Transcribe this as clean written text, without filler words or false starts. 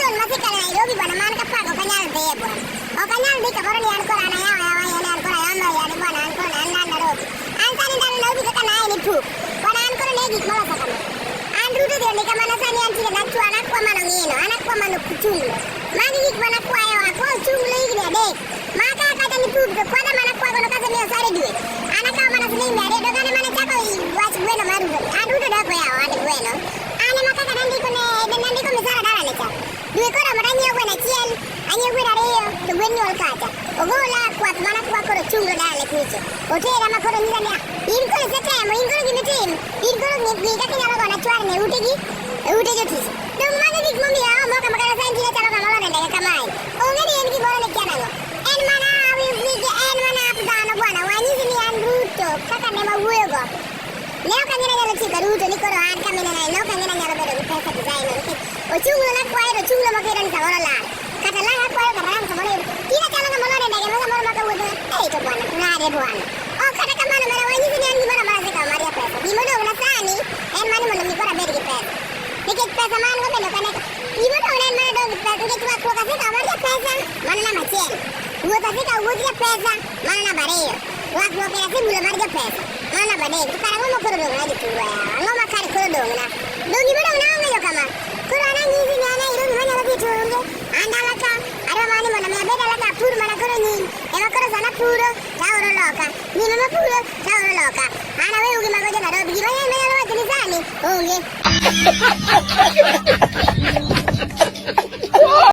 loan masekalo Nairobi bwana, man kapago ok anyal dhiye bwana. Ok anyal dhi kamoro ni an koro an ayawo yawa yani an koro ayombo yani bwana an koro an an Nairobi. An sani ndalo Nairobi kaka naye ni puk. Bwana an koro ne gik moloso kama. An Ruto dhi ondika mana sani an tinde nachwa an akwa mana ng'ino, an akwa mana ochunglo. Magi gik mana kwayo, akwa ochunglo higni 3. Ma ka kata ni puk to kwadha mana kwago no kasemiyo osara dwe. An akawo mana siling 200 to kane mana chako wach gweno mar Ruto. An Ruto dok yawo an gweno. An ema kaka nandiko ne nandiko misara dalane cha. Dwe koromo to anyiewo gweno achiel, anyiewo gweno ariyo to gwen nyuol kacha. Ogola kwath mana kwa koro ochunglo dalane kucho. Otera ma koro nyisa niya, in koro isetemo, in koro gima itim, in koro ng'i kaka inyalo gona chwarni e utegi, e ute jotich. Dong' mago gik momiyo aomo kama kata sani tinde chalo kama olor e ndege kamae. Onge ni en gimoro ni kia nang'o. En mana en mana ap dhano bwana, wanyisi ni an Ruto kaka ne wawuoyogo. Ne ok ang'e ni anyalo tiyo Ruto ni koro an kama inena ne ok ang'e ni anyalo bedo gi pesa design no nikech ochunglo nakwayo to ochunglo mokelo ni samoro lal. Kata lal akwayo kata lal samoro yudo. Tinde chalo ng'ama olor e ndege ma samoro maka wuotho. Ei to bwana, nade bwana. Ok kata kamano mera wanyisi ni an gimoro amora asekawo mar ja pesa. Gima odong' na sani en mani mondo mi koro abed gi pesa. Nikech pesa ma an go bende ok ane. Gima odong' na en mana dong' gi pesa nikech rwakruok asekawo mar ja pesa mano namba achiel. Wuoth asekawo wuodh ja pesa mano namba ariyo. Rwakruok bende asebulo mar ja pesa mano namba adek. To kare ang'o ma koro odong' na jothurwa yawa? Ang'o ma kare koro odong' na? Dong' gima odong' na onge jo kama. Koro an anyisi ni an Nairobi manyalo dhi to onge. An dala ka adwa mana ni mondo mi abed dala ka apur mana koro nyim. Ema koro sana puro to aoro loka. Nyim ema puro to aoro loka. An awewu gi mago jo Nairobi. Gima manyalo wacho ni sani onge.